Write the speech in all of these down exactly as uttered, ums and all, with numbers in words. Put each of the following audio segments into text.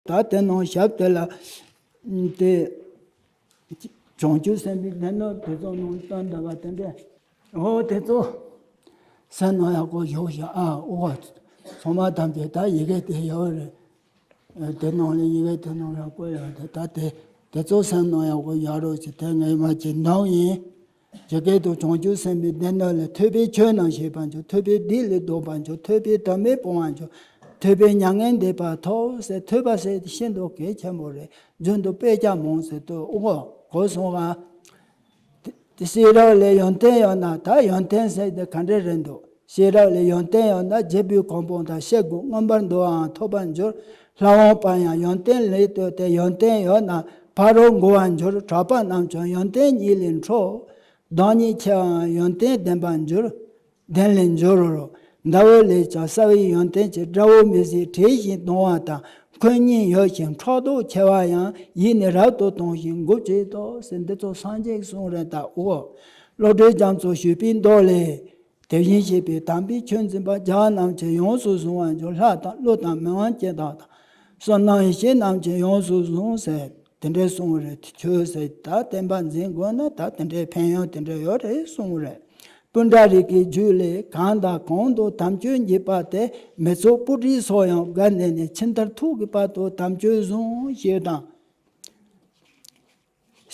ད་དེ་ནང་ཞབས་དེ་ལ་དེ་བྱང་ཆུབ་སེམས་དཔའི་སྡེ་སྣོད་དེ་ཚོ་ནང་བཏོན་འདུག་པ་དེ་འདྲས། འོ་དེ་ཚོ་སེམས་ནང་ཡག་པོ་བཞག་ཤག་ཨ་འོ་ཚང་མ་ཐམས་ཅད་ད་ཡི་གེ་དེ་ཡོད་རེད། དེ་ནང་ལ་ཡི་གེ་དེ་ནང་ལ་བཀོད་ཡོད་དེ་ད་དེ་དེ་ཚོ་སེམས་ནང་ཡག་པོ་ཡོད་རོགས་ཞེས་དེ་ངས་མ་བྱེད་འདང་ཡིན། ཇི་སྐད་དུ་བྱང་ཆུབ་སེམས་དཔའི་སྡེ་སྣོད་ལས། ཐོས་པས་ཆོས་རྣམས་ཤེས་པར་འགྱུར། ཐོས་པས་སྡིག་ལས་ལྡོག་པར་འགྱུར། ཐོས་པས་དམ་པའི་སྤོང་བར་འགྱུར། ཐོས་པས་མྱ་ངན་འདས་པ་ཐོབ་ཟེར། ཐོས་པ་ཟེར་དེ་ཤིན་ཏུ་གལ་ཆེན་པོ་རེད། རྒྱུན་དུ་དཔེ་ཆ་མང་ཟེར་དུས་ཨོ་གོ་སོང་ང་། དེ་ཤེས་རབ་ལས་ཡོན་ཏན་ཡོད་ན། ད་ཡོན་ཏན་ཟེར་དེ་ག་འདྲ་རེད་འདུག་ཤེས་རབ་ལས་ཡོན་ཏན་ཡོད་ན། རྒྱལ་པོའི་གོ་འཕང་དང་སྐྱེ་དགུ་མངོན་པར་འདུ་བའང་ཐོབ་པར་འགྱུར། ལྷ་དབང་པོ་ཡང་ཡོན་ཏན་ལས་བཏུས་ཏེ་ཡོན་ཏན་ཡོད་ན་ཕ་རོལ་འགྲོ་བར་འགྱུར། གྲགས་པ་རྣམས་ཀྱང་ཡོན་ཏན་ཉིད་ལས་འཕྲོ། བདག་ཉིད་ཆེ་བའང་ཡོན་ཏན་ལྡན་པར་འགྱུར། ལྡན་ལས་འགྱུར་རོ། ཟླ་འོད་ལས་ཀྱང་གསལ་བའི་ཡོན་ཏན་གྱི། དགྲ་བོ་མི་བཟད་བྲལ་ཞིང་ལྡང་བ་དང་། འཁོན་སྙིང་ཡོད་ཅིང་ཕྲག་དོག་ཆེ་བ་ཡང་། ཡིད་ནི་རབ་ཏུ་དྭངས་ཤིང་འགུགས་བྱེད་དོ་ཟེར། འདི་ཚོ་སངས་རྒྱས་གསུངས་རེད་ད་ཨོ། བློ་གྲོས་རྒྱ་མཚོ་ཞུས་པའི་མདོ་ལས། དེ་བཞིན་གཤེགས་པའི་དམ་པའི་ཆོས་འཛིན་པ་རྒྱལ་བ་རྣམས་ཀྱིས་ཡོངས་སུ་བཟུང་བར་འགྱུར། ལྷ་དང་ཀླུ་དང་མི་དབང་ཅན་དག་དང་། བསོད་ནམས་ཡེ་ཤེས་རྣམས་ཀྱིས་ཡོངས་སུ་བཟུང་ཟེར་དེ་འདྲའི་གསུངས་རེད། ཆོས་ཟེར་ད་བསྟན་པ་འཛིན་དགོས་ན་ད་དེ་འདྲའི་ཕན་ཡོན་དེ་འདྲ་ཡོད་རེད་གསུངས་རེད། སྤུན་ཟླ་རིགས་ཀྱི་རྒྱུད་ལས། གང་དང་གང་དུ་དམ་ཆོས་འགྱེད་པ་དེ། མི་ཚོགས་སྤུ་གྲིའི་ཚོགས་ཡང་བརྒལ་ནས་ནི། ཇི་ལྟར་ཐུག་གི་བར་དུ་དམ་ཆོས་བཟུང་ཞེས་དང་།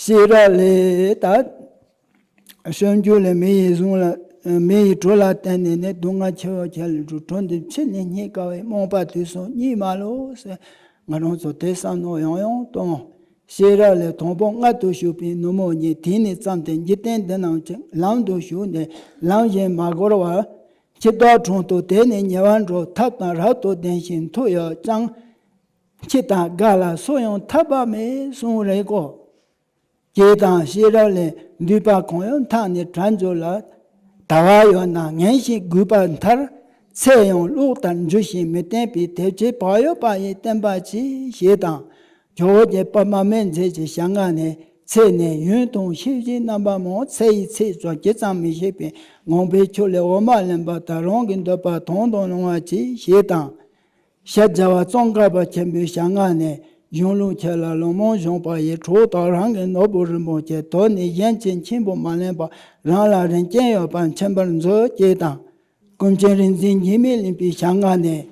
ཤེས་རབ་ལས་ད། སྤྱོད་འཇུག་ལས། མི་ཡི་གཟུངས་ལ། མི་ཡི་གྲོགས་ལ་བརྟེན་ནས་ནི། སྡུག་བསྔལ་ཆེ་བ་ཁྱད་ལས་གྲོལ། གྲོལ་འདི་ཕྱིར་ནི་རྙེད་དཀའ་བས། རྨོངས་པ་དུས་གསུམ་རྙེད་མ་ལོག་ཟེར། ང་རང་ཚོ་དེ་བསམ་མནོ་ཡང་ཡང་གཏོང་། ཤེས་རབ་ལས། དང་པོ་མངལ་དུ་ཞུགས་པའི་ནུབ་མོ་ཉིད། དེ་ནས་བརྩམས་ཏེ་འཇིག་རྟེན་འདི་རྣམས་ཀྱི། ལམ་དུ་ཞུགས་ནས་ལམ་བཞིན་མ་བསྒོར་བར། འཆི་བདག་དྲུང་དུ་དེ་ནི་ཉེ་བར་འགྲོ། ཐབས་དང་རབ་ཏུ་ལྡན་ཞིང་མཐུ་ཡོད་ཀྱང་། འཆི་དང་རྒ་ལ་སུ་ཡང་ཐར་པ་མེད་གསུངས་རེད་ཀོ། ཅེས་དང་ཤེས་རབ་ལས། མདུད་པ་གང་ཡང་འཐག་ནས་བྲལ་འགྱུར་ལ། ལྟ་བ་ཡོད་ན་ངན་ཞིང་རྒུད་པར་ཐལ། ཚེ་ཡང་གློག་ལྟར་འགྱུར་ཞིང་མི་བརྟན་པས། དེ་ཕྱིར་བག་ཡོད་པ་ཡིས་བསྟེན་པར་གྱིས་ཞེས་དང་། ཇོ་བོ་རྗེ་པདྨ་མི་མཛད་ཀྱི་ཞལ་སྔ་ནས། ཚེ་ནི་ཡུན་དང་ཤེས་བཞིན་རྣམ་པ་མང་། ཚེ་ཡི་ཚད་ཀྱང་ཇི་ཙམ་མི་ཤེས་པས། ངང་པའི་ཆོས་ལས་འོག་མ་ལེན་པ་དང་། རང་གི་འདོད་པ་དོན་དུ་སློང་བར་གྱིས་ཞེས་དང་། ཞལ་རྒྱ་བ་ཙོང་ཁ་པ་ཆེན་པོའི་ཞལ་སྔ་ནས། གཞུང་ལུགས་ཁྱེད་ལ་ལོང་མོངས་སྦྱོང་བ་ཡི། གྲོགས་དང་རང་གི་ནོར་བུ་རིན་པོ་ཆེ། དོན་ནི་གཞན་གྱི་འཆིང་བུ་མ་ལེན་པ། རང་ལ་རིན་ཆེན་ཡོད་པ་འཆིང་བར་མཛོད་ཅེས་དང་། ཀུན་མཁྱེན་རིག་འཛིན་འཇིགས་མེད་གླིང་པའི་ཞལ་སྔ་ནས།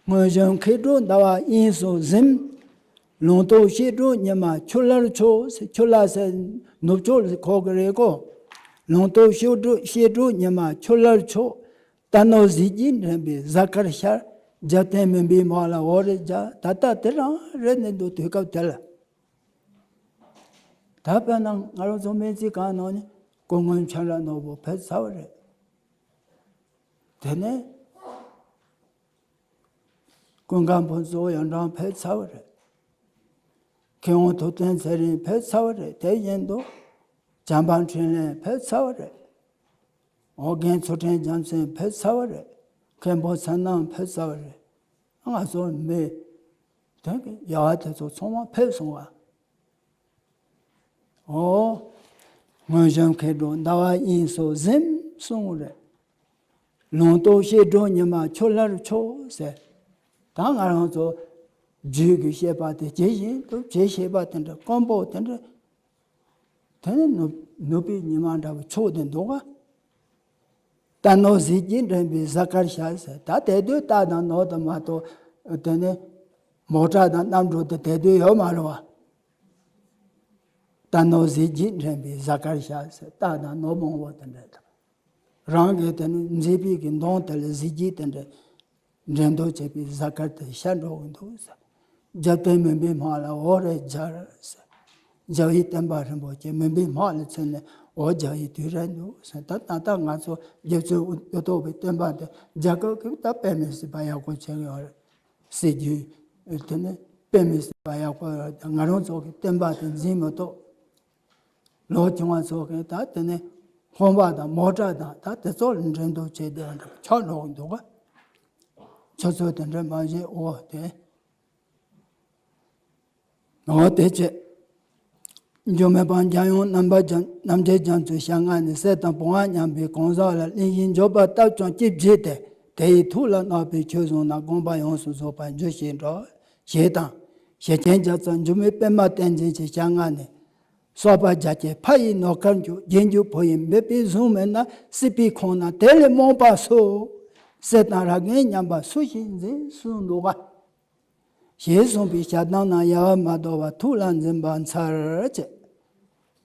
སྔོན་བྱོན་མཁས་གྲུབ་ཟླ་བ་དབྱིངས་སུ་གཟིམས། ལུང་རྟོགས་བཤད་སྒྲུབ་ཉི་མ་ཆུ་ལྷར་ཕྱོགས། ཆུ་ལྷ་ཟེར་ནུབ་ཕྱོགས་ལ་གོ་གི་རེད་ཀོ། ལུང་རྟོགས་བཤད་སྒྲུབ་བཤད་སྒྲུབ་ཉི་མ་ཆུ་ལྷར་ཕྱོགས། རྟ་ནོར་གཟི་བརྗིད་འགྲན་པའི་གཟའ་སྐར་ཤར། རྒྱབ་རྟེན་མུན་པའི་སྨག་ལ་འོད་རེ་རྒྱག་ད་ལྟ་དེ་རང་རེད་ནི་འདུག་དུས་སྐབས་དེ་ལ། ད་དཔེར་ན་ང་རང་ཚོ་སྨན་རྩིས་ཁང་ནང་ནས་སྐུ་ངོ་ཁྱོད་རང་ནོར་བུ་ཕེབས་ཚར་བ་རེད། དེ་ནས་ཀུན་དགའ་ཕུན་ཚོགས་ཡང་གྲངས་ཕེབས་ཚར་བ་རེད། མཁས་དབང་ཐུབ་བསྟན་ཚེ་རིང་ཕེབས་ཚར་བ་རེད། དེ་བཞིན་དུ་བྱམས་པ་འཕྲིན་ལས་ཕེབས་ཚར་བ་རེད། ཨོ་རྒན་ཚུལ་ཁྲིམས་རྒྱལ་མཚན་ཕེབས་ཚར་བ་རེད། མཁན་པོ་ཚེ་རྣམ་ཕེབས་ཚར་བ་རེད། ང་ཚོ་མི་དོན་གྱི་ཡ་བ་དེ་ཚོ་ཚང་མ་ཕེབས་སོང་བ། ཨོ། སྔོན་བྱོན་མཁས་གྲུབ་ཟླ་བ་དབྱིངས་སུ་གཟིམས་གསུངས་རེད། ལུང་རྟོགས་བཤད་སྒྲུབ་ཉི་མ་ཆུ་ལྷར་ཕྱོགས་ཟེར། ད་ང་རང་ཚོ་རྒྱུད་ཀྱི་བཤད་པ་དེ་ཇི་བཞིན་དུ་ཇི་བཤད་པ་དེ་འདྲ་དཀོན་པོ་དེ་འདྲ། དེ་ནི་ནུབ་ནུབ་པའི་ཉི་མ་འདྲ་བོ་ཕྱོགས་དེ་འདུག་ག་རྟ་ནོར་གཟི་བརྗིད་འགྲན་པའི་གཟའ་སྐར་ཤར་ཟེར། ད་དེ་དུས་རྟ་དང་ནོར་དུ་མ་གཏོགས་དེ་ནི་མོ་ཊ་དང་གནམ་གྲུ་དེ་དེ་དུས་ཡོད་མ་རེད་བ། རྟ་ནོར་གཟི་བརྗིད་འགྲན་པའི་གཟའ་སྐར་ཤར་ཟེར། རྟ་དང་ནོར་མང་བོ་དེ་འདྲ་དང་། རང་གི་དེ་ནི་མཛེས་པའི་གི་མདངས་དེ་ལ་གཟི་བརྗིད་དེ་འདྲ་འགྲན་བསྡུར་བྱེད་པའི་གཟའ་སྐར་དེ་ཤར་འགྲོ་གི་འདུག་ཟེར། རྒྱབ་རྟེན་མུན་པའི་སྨག་ལ་འོད་རེ་འཇར་ཟེར། རྒྱལ་བའི་བསྟན་པ་རིན་པོ་ཆེ་མུན་པའི་སྨག་ལ་ཚུད་ནས་འོད་རྒྱག་ཡི་དུས་རེད་འདུག་ཟེར། ད་ད་ལྟ་ང་ཚོ་རྒྱལ་བཙུན་གཡུ་ཐོག་པའི་བསྟན་པ་དེ་རྒྱ་གར་གྱིས་ད་དཔེ་མི་སྲིད་པ་ཡག་པོ་བྱེད་ཀྱི་ཡོད་རེད། སྲིད་ཇུས་དེ་ནི་དཔེ་མི་སྲིད་པ་ཡག་པོ་ཡོད་རེད། ང་རང་ཚོ་གི་བསྟན་པ་དེ་འཛིན་མི་ཐུབ། ལོ་ཆུང་བ་ཚོ་གིས་ད་དེ་ནས་ཧོན་པ་དང་མོ་ཊ་དང་ད་དེ་ཚོ་ལ་འགྲན་བསྡུར་བྱས་བསྡད་པ་འདྲ་པོ་ཆགས་འགྲོ་གི་འདུག་ག་ཆུ་ཚོད་དེ་འདྲ་མ་བཞེས་འོ་དེ། འོ་དེ་བྱས། འགྱུར་མེད་པ་འཇམ་དབྱངས་རྣམ་པ་རྒྱ་རྣམ་རྒྱལ་རྒྱ་མཚོའི་ཞལ་སྔ་ནས། སྲས་དང་བུ་དབང་མཉམ་པའི་གང་ཟག་ལ། གླིང་བཞི་འབྱོར་པ་སྟབས་ཀྱང་ཅི་བགྱིས་ཏེ། དེ་ཡི་ཐུགས་ལ་བརྣག་པའི་ཆོས་བཟུང་ན། དགོངས་པ་ཡོངས་སུ་རྫོགས་པར་འགྱུར་ཞེས་འགྲོ། ཞེས་དང་། ཞེ་ཆེན་རྒྱལ་ཚབ་འཇུ་མི་པདྨ་བསྟན་འཛིན་གྱི་ཞལ་སྔ་ནས། སོགས་པ་རྒྱ་སྐྱེགས་ཕ་ཡི་ནོར་དཀར་འགྱུར། རྒྱན་གྱུར་བུ་ཡི་འབེབས་པའི་གཟུངས་མེད་ན། སྲིད་པའི་ཁོངས་ན་དེ་ལས་རྨོངས་པ་སུ། སྲེད་དང་རང་ངན་མཉམ་པ་སུ་ཞིག་འཛིན་གསུངས་འདུག་ག་ཞེས་གསུངས་པའི་ཞལ་གདམས་རྣམས་ཡལ་བར་མ་དོར་བར་ཐུགས་ལ་འཛིན་པར་འཚལ་ཅེས་